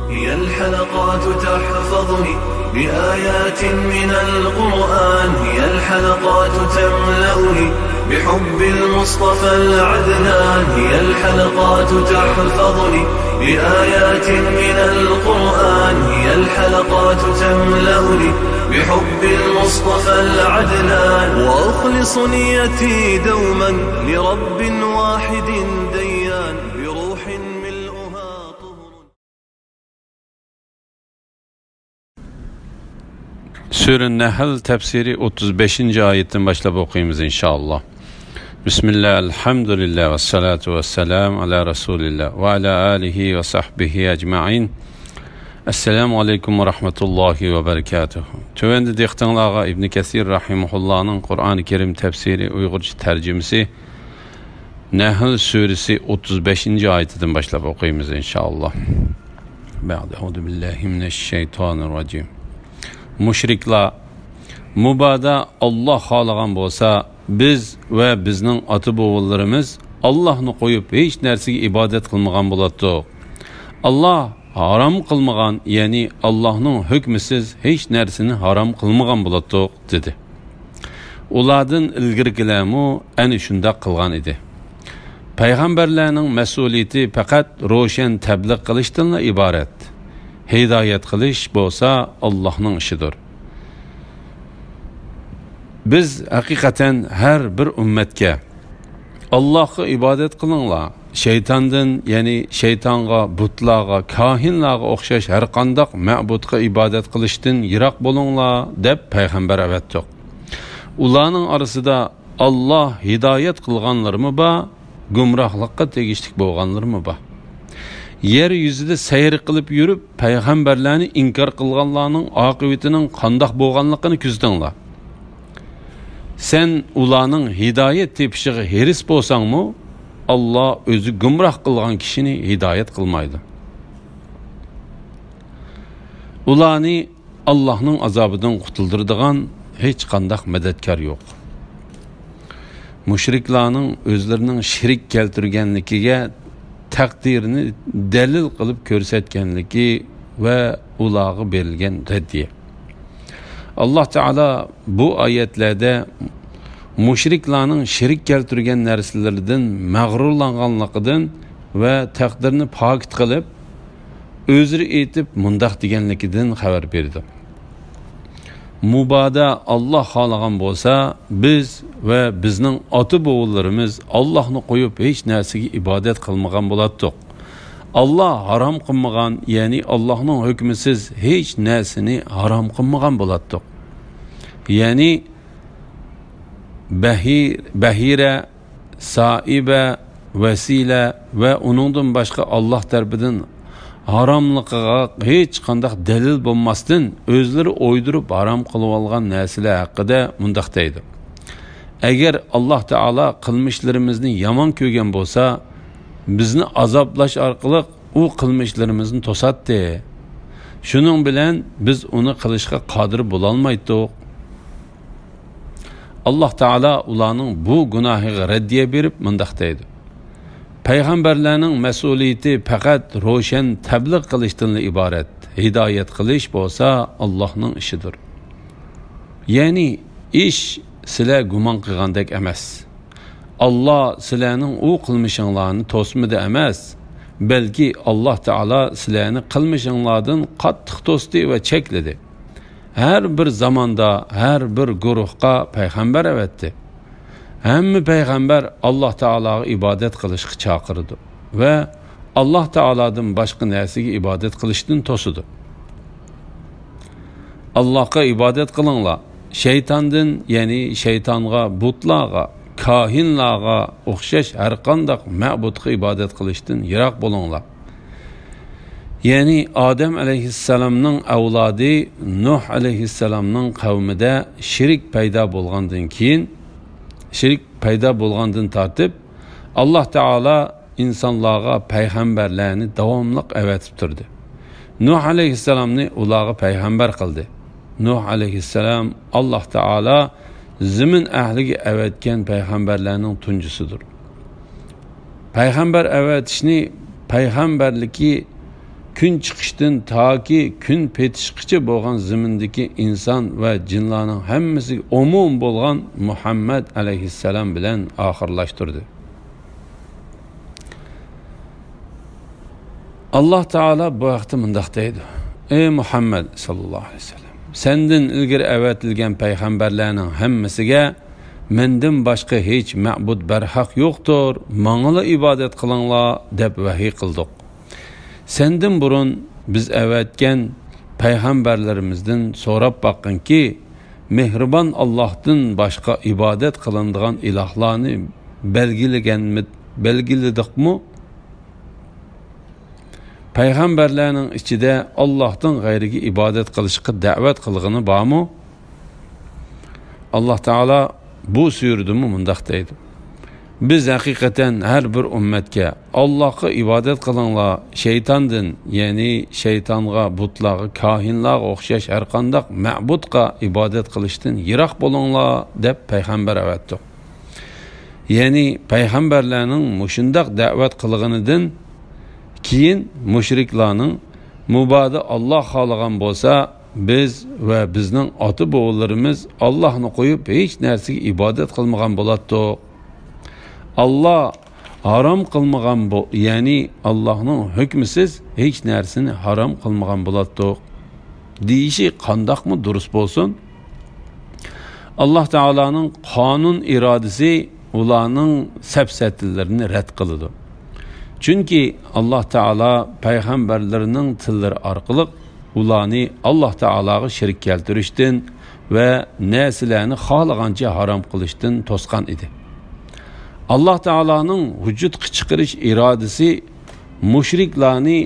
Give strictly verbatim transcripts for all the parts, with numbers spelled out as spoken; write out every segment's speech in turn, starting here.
هي الحلقات تحفظني بآيات من القرآن، هي الحلقات تملأني بحب المصطفى العدنان، هي الحلقات تحفظني بآيات من القرآن، هي الحلقات تملأني بحب المصطفى العدنان، وأخلص نيتي دوما لرب واحد ديان، بروح ملؤها طهر. سۈرە نەھل تەپسىرى ئوتتۇز بەشىنچى ئايەتتىن باشلاپ ئوقۇيمىز، ئىنشائاللا. بىسمىللا، ئەلھەمدۇلىللا، ۋەسسالاتۇ ۋەسسالامۇ ئەلا رەسۇلىللا، ۋە ئەلا ئالىھى ۋە سەھبىھى ئەجمەئىن. ئەسسالامۇ ئەلەيكۇم ۋە رەھمەتۇللاھى ۋە بەرىكاتۇھۇ. تۆۋەندە دىققىتىڭلارغا ئىبنى كەسىر رەھىمەھۇللانىڭ قۇرئانى كەرىم تەپسىرى ئۇيغۇرچە تەرجىمىسى، نەھل سۈرىسى ئوتتۇز بەشىنچى ئايىتىدىن باشلاپ ئوقۇيمىز، ئىنشائاللا. بەئدە، ئەئۇزۇ بىللاھى مىنەششەيتانىرراجىم. مۇشرىكلار، مۇبادا ئاللا خالىغان بولسا، بىز ۋە بىزنىڭ ئاتا-بوۋىلىرىمىز ئاللاھنى قويۇپ ھېچ نەرسىگە ئىبادەت قىلمىغان بولاتتۇق. ئاللا ھارام قىلمىغان، يەنى ئاللاھنىڭ ھۆكمىسىز ھېچ نەرسىنى ھارام قىلمىغان بولاتتۇق، دېدى. ئۇلاردىن ئىلگىرىكىلەرمۇ ئەنە شۇنداق قىلغان ئىدى. پەيغەمبەرلەرنىڭ مەسئۇلىيىتى پەقەت روشەن تەبلىغ قىلىشتىنلا ئىبارەت. ھىدايەت قىلىش بولسا ئاللاھنىڭ ئىشىدۇر. بىز ھەقىقەتەن ھەر بىر ئۈممەتكە، «ئاللاھقا ئىبادەت قىلىڭلار، شەيتاندىن، يەنى شەيتانغا، بۇتلارغا، كاھىنلارغا ئوخشاش ھەرقانداق مەبۇدقا ئىبادەت قىلىشتىن يىراق بولۇڭلار» دەپ پەيغەمبەر ئەۋەتتۇق. ئۇلارنىڭ ئارىسىدا ئاللاھ ھىدايەت قىلغانلىرىمۇ بار، گۇمراھلىققا تېگىشلىك بولغانلىرىمۇ بار. يەر يۈزىدە سەير قىلىپ يۈرۈپ، پەيغەمبەرلەرنى ئىنكار قىلغانلارنىڭ ئاقىۋىتىنىڭ قانداق بولغانلىقىنى كۆزىتىڭلار. سەن ئۇلارنىڭ ھىدايەت تېپىشىغا ھېرىس بولساڭمۇ، ئاللاھ ئۆزى گۇمراھ قىلغان كىشىنى ھىدايەت قىلمايدۇ. ئۇلارنى ئاللاھنىڭ ئازابىدىن قۇتۇلدۇرىدىغان ھېچقانداق مەدەتكار يوق. مۇشرىكلارنىڭ ئۆزلىرىنىڭ شېرىك كەلتۈرگەنلىكىگە تەقدىرنى دەلىل قىلىپ كۆرسەتكەنلىكى ۋە ئۇلارغا بېرىلگەن رەددىيە. ئاللاھ تائالا بۇ ئايەتلەردە مۇشرىكلارنىڭ شېرىك كەلتۈرگەن نەرسىلىرىدىن مەغرۇرلانغانلىقىدىن ۋە تەقدىرنى پاكىت قىلىپ، ئۆزرە ئېيتىپ مۇنداق دېگەنلىكىدىن خەۋەر بېرىدۇ. مۇبادا ئاللاھ خالىغان بولسا، بىز ۋە بىزنىڭ ئاتا-بوۋىلىرىمىز ئاللاھنى قويۇپ ھېچ نەرسىگە ئىبادەت قىلمىغان بولاتتۇق. ئاللاھ ھارام قىلمىغان، يەنى ئاللاھنىڭ ھۆكمىسىز ھېچ نەرسىنى ھارام قىلمىغان بولاتتۇق. يەنى بەھىر-، بەھىرە، سائىبە، ۋەسىلە ۋە ئۇنىڭدىن باشقا ئاللاھ تەرىپىدىن ھاراملىقىغا ھېچقانداق دەلىل بولماستىن، ئۆزلىرى ئويدۇرۇپ ھارام قىلىۋالغان نەرسىلەر ھەققىدە مۇنداق دەيدۇ: ئەگەر ئاللاھ تائالا قىلمىشلىرىمىزنى يامان كۆرگەن بولسا، بىزنى ئازابلاش ئارقىلىق ئۇ قىلمىشلىرىمىزنى توساتتى. شۇنىڭ بىلەن بىز ئۇنى قىلىشقا قادىر بولالمايتتۇق. ئاللاھ تائالا ئۇلارنىڭ بۇ گۇناھىغا رەددىيە بېرىپ مۇنداق دەيدۇ: پەيغەمبەرلەرنىڭ مەسئۇلىيىتى پەقەت روشەن تەبلىغ قىلىشتىنلا ئىبارەت، ھىدايەت قىلىش بولسا ئاللاھنىڭ ئىشىدۇر. يەنى ئىش سىلەر گۇمان قىلغاندەك ئەمەس. ئاللاھ سىلەرنىڭ ئۇ قىلمىشىڭلارنى توسمىدى ئەمەس، بەلكى ئاللاھ تائالا سىلەرنى قىلمىشىڭلاردىن قاتتىق توستى ۋە چەكلىدى. ھەر بىر زاماندا ھەر بىر گۇرۇھقا پەيغەمبەر ئەۋەتتى. ھەممە پەيغەمبەر ئاللاھ تائالاغا ئىبادەت قىلىشقا چاقىرىدۇ ۋە ئاللاھ تائالادىن باشقا نەرسىگە ئىبادەت قىلىشتىن توسىدۇ. ئاللاھقا ئىبادەت قىلىڭلار، شەيتاندىن، يەنى شەيتانغا، بۇتلارغا، كاھىنلارغا ئوخشاش ھەرقانداق مەبۇدقا ئىبادەت قىلىشتىن يىراق بولۇڭلار. يەنى ئادەم ئەلەيھىسسالامنىڭ ئەۋلادى نۇھ ئەلەيھىسسالامنىڭ قەۋمىدە شىرك پەيدا بولغاندىن كېيىن، شىرك پەيدا بولغاندىن تارتىپ، ئاللاھ تائالا ئىنسانلارغا پەيغەمبەرلەرنى داۋاملىق ئەۋەتىپ تۇردى. نۇھ ئەلەيھىسسالامنى ئۇلارغا پەيغەمبەر قىلدى. نۇھ ئەلەيھىسسالام ئاللاھ تائالا زېمىن ئەھلىگە ئەۋەتكەن پەيغەمبەرلەرنىڭ تۇنجىسىدۇر. پەيغەمبەر ئەۋەتىشنى پەيغەمبەرلىكى كۈن چىقىشتىن تاكى كۈن پېتىشقىچە بولغان زېمىندىكى ئىنسان ۋە جىنلارنىڭ ھەممىسىگە ئومۇم بولغان مۇھەممەد ئەلەيھىسسالام بىلەن ئاخىرلاشتۇردى. ئاللاھ تائالا بۇ ھەقتە مۇنداق دەيدۇ: ئەي مۇھەممەد ساللاللاھۇ ئەلەيھى ۋەسەللەم، سەندىن ئىلگىرى ئەۋەتىلگەن پەيغەمبەرلەرنىڭ ھەممىسىگە مەندىن باشقا ھېچ مەبۇد بەرھەق يوقتۇر، ماڭىلا ئىبادەت قىلىڭلار دەپ ۋەھىي قىلدۇق. سەندىن بۇرۇن بىز ئەۋەتكەن پەيغەمبەرلىرىمىزدىن سوراپ باققىنكى، مېھرىبان ئاللاھتىن باشقا ئىبادەت قىلىنىدىغان ئىلاھلارنى بەلگىلىگەنمىد-، بەلگىلىدۇقمۇ؟ پەيغەمبەرلەرنىڭ ئىچىدە ئاللاھتىن غەيرىگە ئىبادەت قىلىشقا دەۋەت قىلغىنى بارمۇ؟ ئاللاھ تائالا بۇ سۈرىدىمۇ مۇنداق دەيدۇ: بىز ھەقىقەتەن ھەر بىر ئۈممەتكە، ئاللاھقا ئىبادەت قىلىڭلار، شەيتاندىن، يەنى شەيتانغا، بۇتلارغا، كاھىنلارغا ئوخشاش ھەرقانداق مەبۇدقا ئىبادەت قىلىشتىن يىراق بولۇڭلار دەپ پەيغەمبەر ئەۋەتتۇق. يەنى پەيغەمبەرلەرنىڭ مۇشۇنداق دەۋەت قىلغىنىدىن كېيىن مۇشرىكلارنىڭ، مۇبادا ئاللاھ خالىغان بولسا، بىز ۋە بىزنىڭ ئاتا-بوۋىلىرىمىز ئاللاھنى قويۇپ ھېچ نەرسىگە ئىبادەت قىلمىغان بولاتتۇق. ئاللاھ ھارام قىلمىغان بو-، يەنى ئاللاھنىڭ ھۆكمىسىز ھېچ نەرسىنى ھارام قىلمىغان بولاتتۇق، دېيىشى قانداقمۇ دۇرۇس بولسۇن؟ ئاللاھ تائالانىڭ قانۇن ئىرادىسى ئۇلارنىڭ سەپسەتىلىرىنى رەت قىلىدۇ. چۈنكى ئاللاھ تائالا پەيغەمبەرلىرىنىڭ تىللىرى ئارقىلىق ئۇلارنى ئاللاھ تائالاغا شېرىك كەلتۈرۈشتىن ۋە نەرسىلەرنى خالىغانچە ھارام قىلىشتىن توسقان ئىدى. ئاللاھ تائالانىڭ ۋۇجۇدقا چىقىرىش ئىرادىسى مۇشرىكلارنى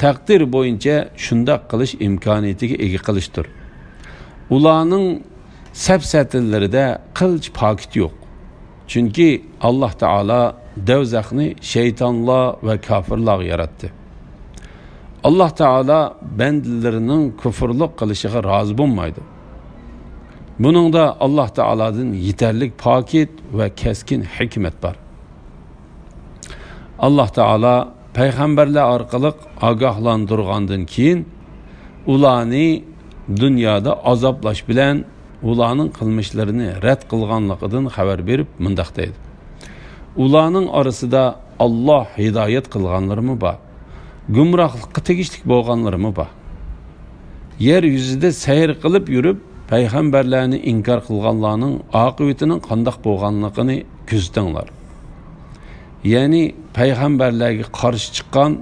تەقدىر بويىچە شۇنداق قىلىش ئىمكانىيىتىگە ئىگە قىلىشتۇر. ئۇلارنىڭ سەپسەتىلىرىدە قىلچە پاكىت يوق. چۈنكى ئاللاھ تائالا دەۋزەخنى شەيتانلار ۋە كاپىرلارغا ياراتتى. ئاللاھ تائالا بەندىلىرىنىڭ كۇفرلۇق قىلىشىغا رازى بولمايدۇ. بۇنىڭدا ئاللاھ تائالادىن يېتەرلىك پاكىت ۋە كەسكىن ھېكمەت بار. ئاللاھ تائالا پەيغەمبەرلەر ئارقىلىق ئاگاھلاندۇرغاندىن كېيىن، ئۇلارنى دۇنيادا ئازابلاش بىلەن ئۇلارنىڭ قىلمىشلىرىنى رەت قىلغانلىقىدىن خەۋەر بېرىپ مۇنداق دەيدۇ: ئۇلارنىڭ ئارىسىدا ئاللاھ ھىدايەت قىلغانلىرىمۇ بار، گۇمراھلىققا تېگىشلىك بولغانلىرىمۇ بار. يەر يۈزىدە سەير قىلىپ يۈرۈپ، پەيغەمبەرلەرنى ئىنكار قىلغانلارنىڭ ئاقىۋىتىنىڭ قانداق بولغانلىقىنى كۆزىتىڭلار. يەنى پەيغەمبەرلەرگە قارشى چىققان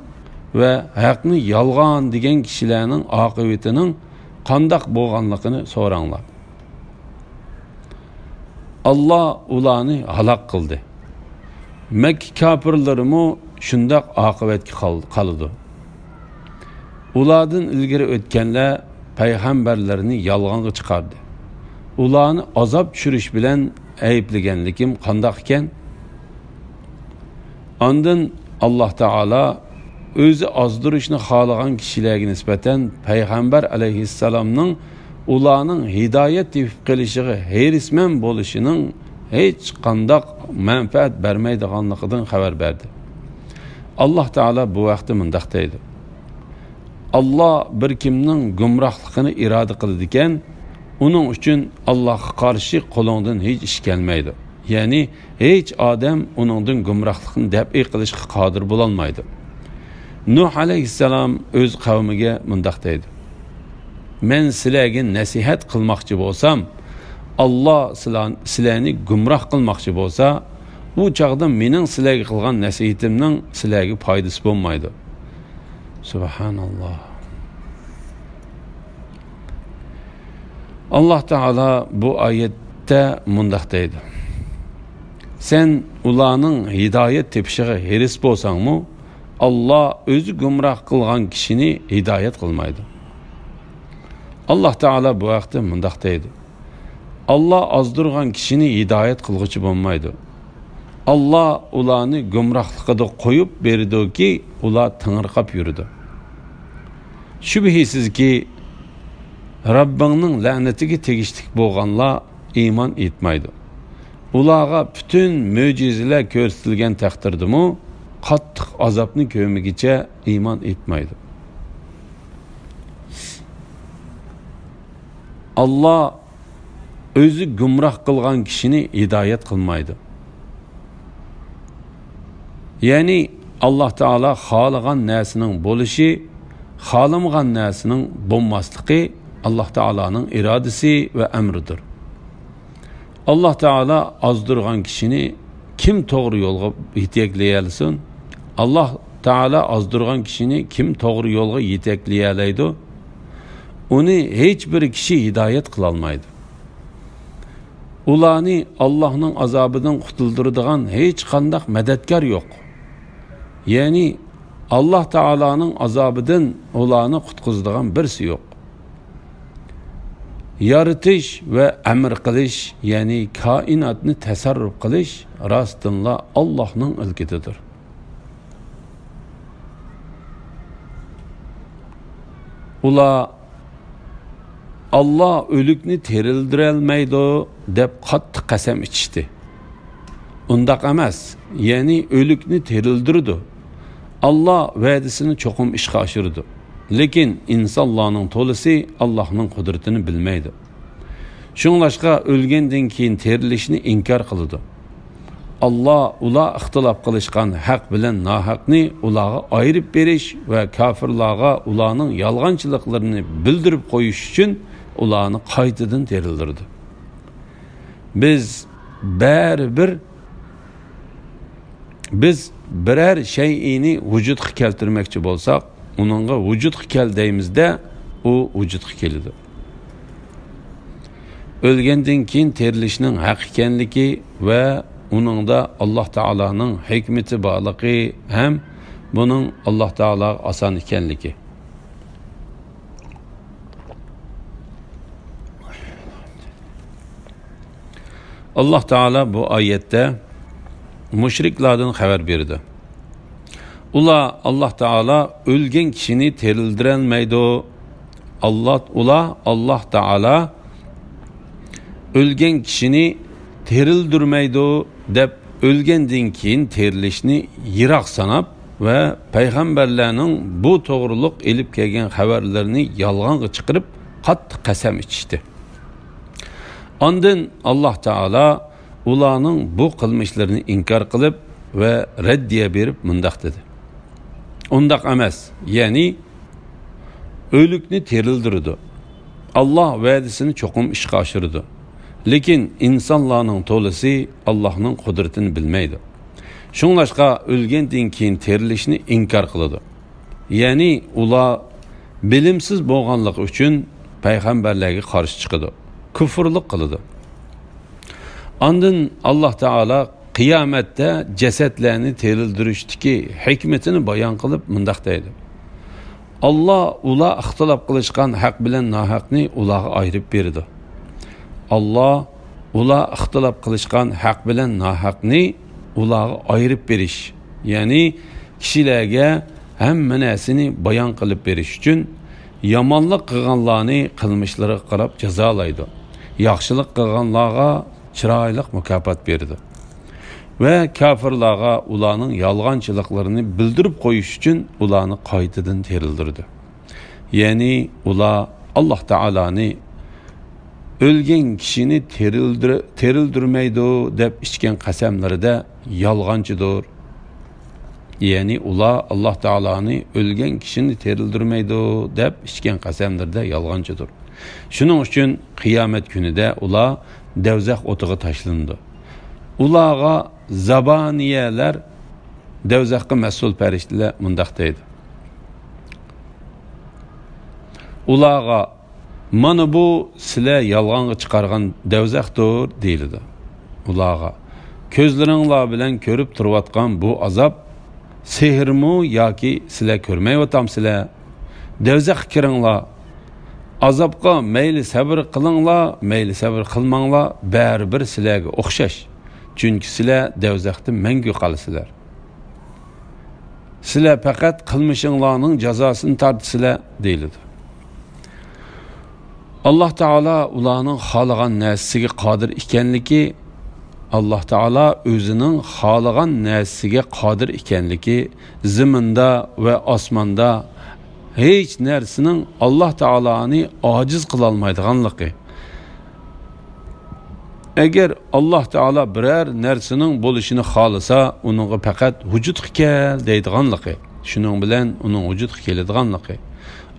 ۋە ھەقنى يالغان دېگەن كىشىلەرنىڭ ئاقىۋىتىنىڭ قانداق بولغانلىقىنى سوراڭلار. ئاللاھ ئۇلارنى ھالاك قىلدى. مەككە كاپىرلىرىمۇ شۇنداق ئاقىۋەتكە قال-، قالىدۇ. ئۇلاردىن ئىلگىرى ئۆتكەنلەر پەيغەمبەرلىرىنى يالغانغا چىقاردى. ئۇلارنى ئازاب چۈشۈرۈش بىلەن ئەيىبلىگەنلىكىم قانداق ئىكەن؟ ئاندىن ئاللاھ تائالا ئۆزى ئازدۇرۇشنى خالىغان كىشىلەرگە نىسبەتەن پەيغەمبەر ئەلەيھىسسالامنىڭ ئۇلارنىڭ ھىدايەت تېپىپ قېلىشىغا ھېرىسمەن بولۇشىنىڭ ھېچقانداق مەنپەئەت بەرمەيدىغانلىقىدىن خەۋەر بەردى. ئاللاھ تائالا بۇ ھەقتە مۇنداق دەيدۇ: ئاللاھ بىر كىمنىڭ گۇمراھلىقىنى ئىرادە قىلىدىكەن، ئۇنىڭ ئۈچۈن ئاللاھقا قارشى قولۇڭدىن ھېچ ئىش كەلمەيدۇ. يەنى ھېچ ئادەم ئۇنىڭدىن گۇمراھلىقنى دەپئى قىلىشقا قادىر بولالمايدۇ. نۇھ ئەلەيھىسسالام ئۆز قەۋمىگە مۇنداق دەيدۇ: مەن سىلەرگە نەسىھەت قىلماقچى بولسام، ئاللاھ سىلەر-، سىلەرنى گۇمراھ قىلماقچى بولسا، ئۇ چاغدا مېنىڭ سىلەرگە قىلغان نەسىھىتىمنىڭ سىلەرگە پايدىسى بولمايدۇ. سۇبھاناللاھ. ئاللاھ تائالا بۇ ئايەتتە مۇنداق دەيدۇ: سەن ئۇلارنىڭ ھىدايەت تېپىشىغا ھېرىس بولساڭمۇ، ئاللاھ ئۆزى گۇمراھ قىلغان كىشىنى ھىدايەت قىلمايدۇ. ئاللاھ تائالا بۇ ھەقتە مۇنداق دەيدۇ: ئاللاھ ئازدۇرغان كىشىنى ھىدايەت قىلغۇچى بولمايدۇ. ئاللاھ ئۇلارنى گۇمراھلىقىدا قويۇپ بېرىدۇكى، ئۇلار تېڭىرقاپ يۈرىدۇ. شۈبھىسىزكى، رەببىڭنىڭ لەنىتىگە تېگىشلىك بولغانلار ئىمان ئېيتمايدۇ. ئۇلارغا پۈتۈن مۆجىزىلەر كۆرسىتىلگەن تەقدىردىمۇ، قاتتىق ئازابنى كۆرمىگۈچە ئىمان ئېيتمايدۇ. ئاللا ئۆزى گۇمراھ قىلغان كىشىنى ھىدايەت قىلمايدۇ. يەنى ئاللا تائالا خالىغان نەرسىنىڭ بولۇشى، خالىمىغان نەرسىنىڭ بولماسلىقى ئاللا تائالانىڭ ئىرادىسى ۋە ئەمرىدۇر. ئاللا تائالا ئازدۇرغان كىشىنى كىم توغرا يولغا يېتەكلىيەلىسۇن؟ ئاللا تائالا ئازدۇرغان كىشىنى كىم توغرا يولغا يېتەكلىيەلەيدۇ؟ ئۇنى ھېچ بىر كىشى ھىدايەت قىلالمايدۇ. ئۇلارنى ئاللاھنىڭ ئازابىدىن قۇتۇلدۇرىدىغان ھېچقانداق مەدەتكار يوق. يەنى ئاللا تائالانىڭ ئازابىدىن ئۇلارنى قۇتقۇزىدىغان بىرسى يوق. يارىتىش ۋە ئەمر قىلىش، يەنى كائىناتنى تەسەررۇپ قىلىش راستتىنلا ئاللاھنىڭ ئىلكىدىدۇر. ئۇلار «ئاللا ئۆلۈكنى تىرىلدۈرەلمەيدۇ» دەپ قاتتىق قەسەم ئىچىشتى. ئۇنداق ئەمەس، يەنى ئۆلۈكنى تىرىلدۈرىدۇ. ئاللا ۋەدىسىنى چوقۇم ئىشقا ئاشۇرىدۇ. لېكىن ئىنسانلارنىڭ تولىسى ئاللاھنىڭ قۇدرىتىنى بىلمەيدۇ. شۇڭلاشقا ئۆلگەندىن كېيىن تىرىلىشنى ئىنكار قىلىدۇ. ئاللا ئۇلار ئىختىلاپ قىلىشقان ھەق بىلەن ناھەقنى ئۇلارغا ئايرىپ بېرىش ۋە كاپىرلارغا ئۇلارنىڭ يالغانچىلىقلىرىنى بىلدۈرۈپ قويۇش ئۈچۈن ئۇلارنى قايتىدىن تىرىلدۈرىدۇ. بىز بەرىبىر، بىز بىرەر شەيئىنى ۋۇجۇدقا كەلتۈرمەكچى بولساق، ئۇنىڭغا «ۋۇجۇدقا كەل» دەيمىز-دە، ئۇ ۋۇجۇدقا كېلىدۇ. ئۆلگەندىن كېيىن تىرىلىشنىڭ ھەق ئىكەنلىكى ۋە ئۇنىڭدا ئاللا تائالانىڭ ھېكمىتى بارلىقى ھەم بۇنىڭ ئاللا تائالاغا ئاسان ئىكەنلىكى. ئاللا تائالا بۇ ئايەتتە مۇشرىكلاردىن خەۋەر بېرىدۇ. ئۇلار ئاللا تائالا ئۆلگەن كىشىنى تىرىلدۈرەلمەيدۇ. ئاللا، ئۇلار ئاللا تائالا ئۆلگەن كىشىنى تىرىلدۈرمەيدۇ دەپ، ئۆلگەندىن كېيىن تىرىلىشنى يىراق ساناپ ۋە پەيغەمبەرلەرنىڭ بۇ توغرۇلۇق ئېلىپ كەلگەن خەۋەرلىرىنى يالغانغا چىقىرىپ، قاتتىق قەسەم ئىچىشتى. ئاندىن ئاللا تائالا ئۇلارنىڭ بۇ قىلمىشلىرىنى ئىنكار قىلىپ ۋە رەددىيە بېرىپ مۇنداق دېدى: «ئۇنداق ئەمەس، يەنى ئۆلۈكنى تىرىلدۈرىدۇ. ئاللا ۋەدىسىنى چوقۇم ئىشقا ئاشۇرىدۇ. لېكىن ئىنسانلارنىڭ تولىسى ئاللانىڭ قۇدرىتىنى بىلمەيدۇ. شۇڭلاشقا ئۆلگەندىن كېيىن تىرىلىشنى ئىنكار قىلىدۇ.» يەنى ئۇلار بىلىمسىز بولغانلىقى ئۈچۈن پەيغەمبەرلەرگە قارشى چىقىدۇ، كۇفۇرلۇق قىلىدۇ. ئاندىن ئاللا تائالا قىيامەتتە جەسەتلەرنى تىرىلدۈرۈشتىكى ھېكمىتىنى بايان قىلىپ مۇنداق دەيدۇ: «ئاللا ئۇلار ئىختىلاپ قىلىشقان ھەق بىلەن ناھەقنى ئۇلارغا ئايرىپ بېرىدۇ.» ئاللا ئۇلار ئىختىلاپ قىلىشقان ھەق بىلەن ناھەقنى ئۇلارغا ئايرىپ بېرىش، يەنى كىشىلەرگە ھەممە نەرسىنى بايان قىلىپ بېرىش ئۈچۈن، يامانلىق قىلغانلارنى قىلمىشلىرىغا قاراپ جازالايدۇ. ياخشىلىق قىلغانلارغا چىرايلىق مۇكاپات بېرىدۇ. ۋە كاپىرلارغا ئۇلارنىڭ يالغانچىلىقلىرىنى بىلدۈرۈپ قويۇش ئۈچۈن ئۇلارنى قايتىدىن تىرىلدۈرىدۇ. يەنى ئۇلار ئاللا تائالانى ئۆلگەن كىشىنى تىرىلدۈر-، تىرىلدۈرمەيدۇ دەپ ئىچكەن قەسەملىرىدە يالغانچىدۇر. يەنى ئۇلار ئاللا تائالانى ئۆلگەن كىشىنى تىرىلدۈرمەيدۇ دەپ ئىچكەن قەسەملىرىدە يالغانچىدۇر. شۇنىڭ ئۈچۈن قىيامەت كۈنىدە ئۇلار دەۋزەخ ئوتىغا تاشلىنىدۇ. ئۇلارغا زابانىيەلەر، دەۋزەخكە مەسئۇل پەرىشتىلەر مۇنداق دەيدۇ: ئۇلارغا، «مانا بۇ سىلەر يالغانغا چىقارغان دەۋزەختۇر» دېيىلىدۇ. ئۇلارغا، «كۆزلىرىڭلار بىلەن كۆرۈپ تۇرۇۋاتقان بۇ ئازاب سېھىرمۇ ياكى سىلەر كۆرمەيۋاتامسىلەر؟ دەۋزەخكە كىرىڭلار. ئازابقا مەيلى سەۋر قىلىڭلار، مەيلى سەۋر قىلماڭلار، بەرىبىر سىلەرگە ئوخشاش. چۈنكى سىلەر دەۋزەختە مەڭگۈ قالىسىلەر. سىلەر پەقەت قىلمىشىڭلارنىڭ جازاسىنى تارتىسىلەر» دېيىلىدۇ. ئاللا تائالا ئۇلارنىڭ خالىغان نەرسىسىگە قادىر ئىكەنلىكى، ئاللا تائالا ئۆزىنىڭ خالىغان نەرسىسىگە قادىر ئىكەنلىكى، زېمىندا ۋە ئاسماندا ھېچ نەرسىنىڭ ئاللا تائالانى ئاجىز قىلالمايدىغانلىقى، ئەگەر ئاللاھ تائالا بىرەر نەرسىنىڭ بولۇشىنى خالىسا، ئۇنىڭغا پەقەت ۋۇجۇدقا كەل دەيدىغانلىقى، شۇنىڭ بىلەن ئۇنىڭ ۋۇجۇدقا كېلىدىغانلىقى،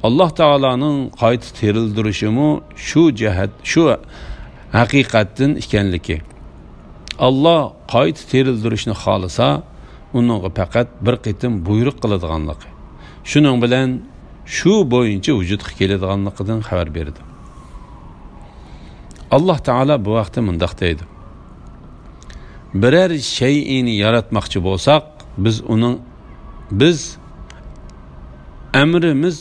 ئاللاھ تائالانىڭ قايتا تىرىلدۈرۈشىمۇ شۇ جەھەت، شۇ ھەقىقەتتىن ئىكەنلىكى. ئاللاھ قايتا تىرىلدۈرۈشنى خالىسا، ئۇنىڭغا پەقەت بىر قېتىم بۇيرۇق قىلىدىغانلىقى، شۇنىڭ بىلەن شۇ بويىچە ۋۇجۇدقا كېلىدىغانلىقىدىن خەۋەر بېرىدۇ. ئاللاھ تائالا بۇ ھەقتە مۇنداق دەيدۇ: بىرەر شەيئىنى ياراتماقچى بولساق، بىز ئۇنىڭ، بىز ئەمرىمىز،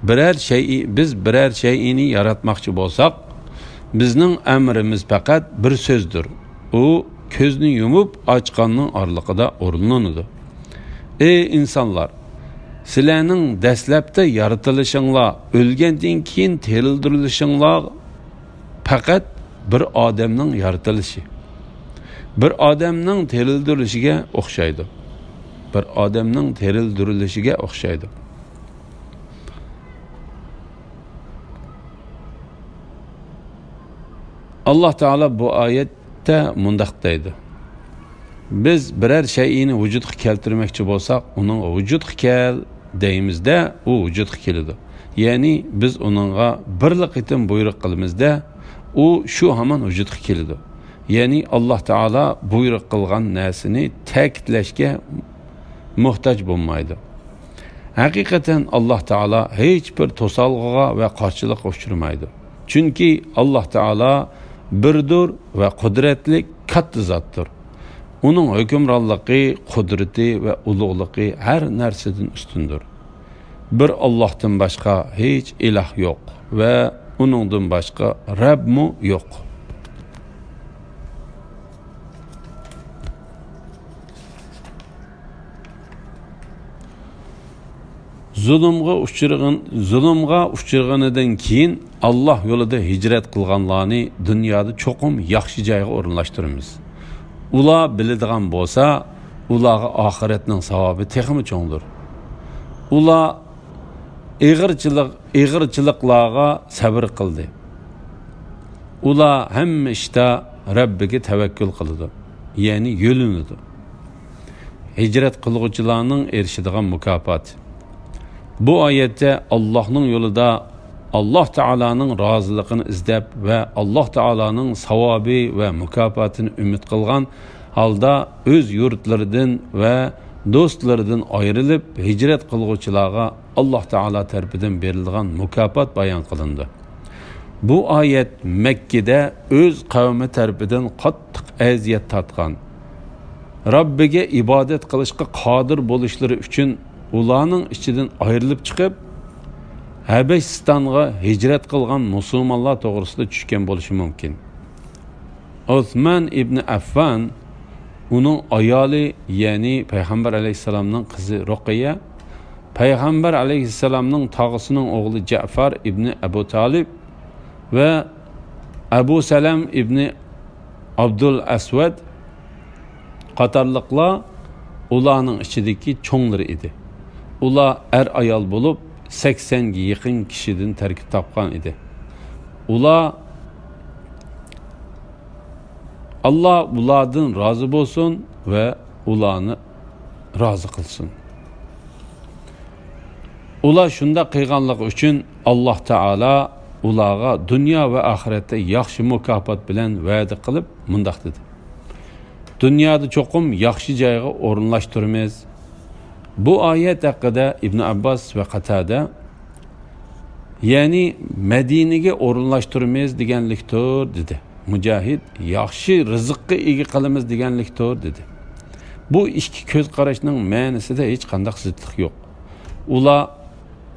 بىرەر شەيئى، بىز بىرەر شەيئىنى ياراتماقچى بولساق، بىزنىڭ ئەمرىمىز پەقەت بىر سۆزدۇر. ئۇ كۆزنى يۇمۇپ ئاچقاننىڭ ئارىلىقىدا ئورۇنلىنىدۇ. ئەي ئىنسانلار! سىلەرنىڭ دەسلەپتە يارىتىلىشىڭلار، ئۆلگەندىن كېيىن تىرىلدۈرۈلۈشۈڭلار پەقەت بىر ئادەمنىڭ يارىتىلىشى، بىر ئادەمنىڭ تىرىلدۈرۈلۈشىگە ئوخشايدۇ. بىر ئادەمنىڭ تىرىلدۈرۈلۈشىگە ئوخشايدۇ. ئاللاھ تائالا بۇ ئايەتتە مۇنداق دەيدۇ: بىز بىرەر شەيئىنى ۋۇجۇدقا كەلتۈرمەكچى بولساق، ئۇنىڭغا ۋۇجۇدقا كەل دەيمىز-دە، ئۇ ۋۇجۇدقا كېلىدۇ. يەنى بىز ئۇنىڭغا بىرلا قېتىم بۇيرۇق قىلىمىز-دە، ئۇ شۇ ھامان ۋۇجۇدقا كېلىدۇ. يەنى ئاللاھ تائالا بۇيرۇق قىلغان نەرسىنى تەكىتلەشكە موھتاج بولمايدۇ. ھەقىقەتەن ئاللاھ تائالا ھېچ بىر توسالغۇغا ۋە قارشىلىققا ئۇچرىمايدۇ. چۈنكى ئاللاھ تائالا بىردۇر ۋە قۇدرەتلىك كاتتا زاتتۇر. ئۇنىڭ ھۆكۈمرانلىقى، قۇدرىتى ۋە ئۇلۇغلۇقى ھەر نەرسىدىن ئۈستۈندۇر. بىر ئاللاھتىن باشقا ھېچ ئىلاھ يوق ۋە ئۇنىڭدىن باشقا رەبمۇ يوق. زۇلۇمغا ئۇچرىغان، زۇلۇمغا ئۇچرىغىنىدىن كېيىن ئاللاھ يولىدا ھىجرەت قىلغانلارنى دۇنيادا چوقۇم ياخشى جايغا ئورۇنلاشتۇرىمىز. ئۇلار بىلىدىغان بولسا، ئۇلارغا ئاخىرەتنىڭ ساۋابى تېخىمۇ چوڭدۇر. ئۇلار ئېغىرچىلىق، ئېغىرچىلىقلارغا سەۋر قىلدى. ئۇلار ھەممە ئىشتا رەببىگە تەۋەككۈل قىلىدۇ، يەنى يۆلىنىدۇ. ھىجرەت قىلغۇچىلارنىڭ ئېرىشىدىغان مۇكاپاتى. بۇ ئايەتتە ئاللاھنىڭ يولىدا ئاللاھ تائالانىڭ رازىلىقىنى ئىزدەپ ۋە ئاللاھ تائالانىڭ ساۋابى ۋە مۇكاپاتىنى ئۈمىد قىلغان ھالدا ئۆز يۇرتلىرىدىن ۋە دوستلىرىدىن ئايرىلىپ ھىجرەت قىلغۇچىلارغا ئاللاھ تائالا تەرىپىدىن بېرىلىدىغان مۇكاپات بايان قىلىندى. بۇ ئايەت مەككىدە ئۆز قەۋمى تەرىپىدىن قاتتىق ئەزىيەت تارتقان، رەببىگە ئىبادەت قىلىشقا قادىر بولۇشلىرى ئۈچۈن ئۇلارنىڭ ئىچىدىن ئايرىلىپ چىقىپ، ھەبەشىستانغا ھىجرەت قىلغان مۇسۇلمانلار توغرىسىدا چۈشكەن بولۇشى مۇمكىن. ئوسمان ئىبنى ئەففان، ئۇنىڭ ئايالى، يەنى پەيغەمبەر ئەلەيھىسسالامنىڭ قىزى رۇقىيە، پەيغەمبەر ئەلەيھىسسالامنىڭ تاغىسىنىڭ ئوغلى جەفەر ئىبنى ئەبۇ تالىب ۋە ئەبۇ سەلەم ئىبنى ئابدۇل ئەسۋەد قاتارلىقلار ئۇلارنىڭ ئىچىدىكى چوڭلىرى ئىدى. ئۇلار ئەر-ئايال بولۇپ، سەكسەنگە يېقىن كىشىدىن تەركىب تاپقان ئىدى. ئۇلار، ئاللا ئۇلاردىن رازى بولسۇن ۋە ئۇلارنى رازى قىلسۇن. ئۇلار شۇنداق قىلغانلىقى ئۈچۈن ئاللا تائالا ئۇلارغا دۇنيا ۋە ئاخىرەتتە ياخشى مۇكاپات بىلەن ۋەدە قىلىپ مۇنداق دېدى: دۇنيادا چوقۇم ياخشى جايغا ئورۇنلاشتۇرىمىز. بۇ ئايەت ھەققىدە ئىبن ئابباس ۋە قاتادە، يەنى مەدىنىگە ئورۇنلاشتۇرىمىز دېگەنلىكتۇر، دېدى. مۇجاھىد، ياخشى رىزىققا ئىگە قىلىمىز دېگەنلىكتۇر، دېدى. بۇ ئىككى كۆز قاراشنىڭ مەنىسىدە ھېچقانداق زىتلىق يوق. ئۇلار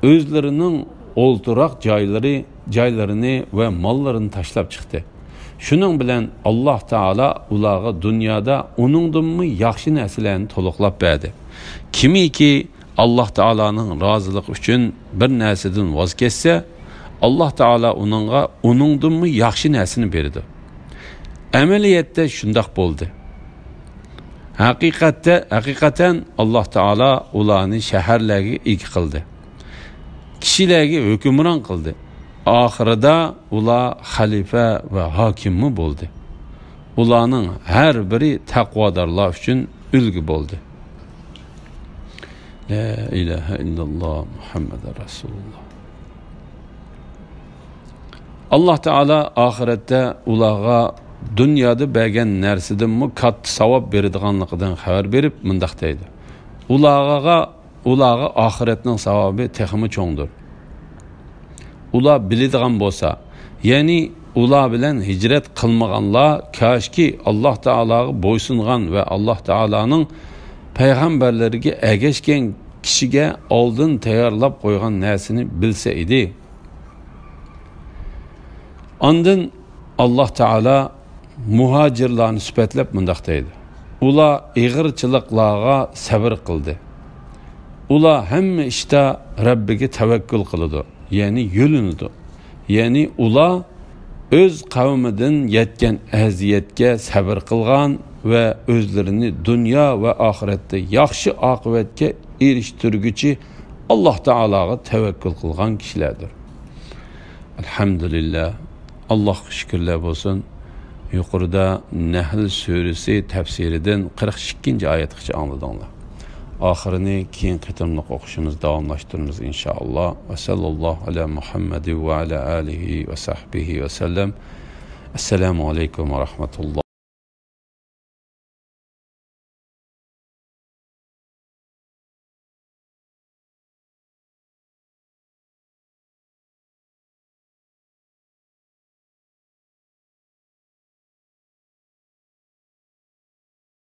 ئۆزلىرىنىڭ ئولتۇراق جايلىرى، جايلىرىنى ۋە ماللىرىنى تاشلاپ چىقتى. شۇنىڭ بىلەن ئاللا تائالا ئۇلارغا دۇنيادا ئۇنىڭدىنمۇ ياخشى نەرسىلەرنى تولۇقلاپ بەردى. كىمكى ئاللا تائالانىڭ رازىلىقى ئۈچۈن بىر نەرسىدىن ۋاز كەچسە، ئاللا تائالا ئۇنىڭغا ئۇنىڭدىنمۇ ياخشى نەرسىنى بېرىدۇ. ئەمەلىيەتتە شۇنداق بولدى. ھەقىقەتتە، ھەقىقەتەن ئاللا تائالا ئۇلارنى شەھەرلەرگە ئىگە قىلدى. كىشىلەرگە ھۆكۈمران قىلدى. ئاخىرىدا ئۇلار خەلىپە ۋە ھاكىممۇ بولدى. ئۇلارنىڭ ھەر بىرى تەقۋادارلار ئۈچۈن ئۈلگە بولدى. لا ئىلاھە ئىللاللا مۇھەممەدۇر رەسۇلۇللا. ئاللا تائالا ئاخىرەتتە ئۇلارغا دۇنيادا بەرگەن نەرسىدىنمۇ كاتتا ساۋاب بېرىدىغانلىقىدىن خەۋەر بېرىپ مۇنداق دەيدۇ: ئۇلارغا، ئۇلارغا ئاخىرەتنىڭ ساۋابى تېخىمۇ چوڭدۇر. ئۇلار بىلىدىغان بولسا، يەنى ئۇلار بىلەن ھىجرەت قىلمىغانلار كاشكى ئاللا تائالاغا بويسۇنغان ۋە ئاللا تائالانىڭ پەيغەمبەرلىرىگە ئەگەشكەن كىشىگە ئالدىن تەييارلاپ قويغان نەرسىنى بىلسە ئىدى. ئاندىن ئاللا تائالا مۇھاجىرلارنى سۈپەتلەپ مۇنداق دەيدۇ: ئۇلار ئېغىرچىلىقلارغا سەۋر قىلدى. ئۇلار ھەممە ئىشتا رەببىگە تەۋەككۈل قىلىدۇ، يەنى يۆلىنىدۇ. يەنى ئۇلار ئۆز قەۋمىدىن يەتكەن ئەزىيەتكە سەۋر قىلغان ۋە ئۆزلىرىنى دۇنيا ۋە ئاخىرەتتە ياخشى ئاقىۋەتكە ئېرىشتۈرگۈچى ئاللا تائالاغا تەۋەككۈل قىلغان كىشىلەردۇر. ئەلھەمدۇلىللا، ئاللاھقا شۈكۈرلەر بولسۇن. يۇقىرىدا نەھل سۈرىسى تەپسىرىدىن قىرىق ئىككىنچى ئايەتكىچە ئاڭلىدىڭلار. ئاخىرىنى كېيىن قېتىملىق ئوقۇشىمىز، داۋاملاشتۇرىمىز ئىنشائاللا. ۋە سەللاللاھۇ ئەلا مۇھەممەدىن ۋە ئەلا ئالىھى ۋە سەھبىھى ۋە سەللەم. ئەسسالامۇ ئەلەيكۇم ۋە رەھمەتۇللا.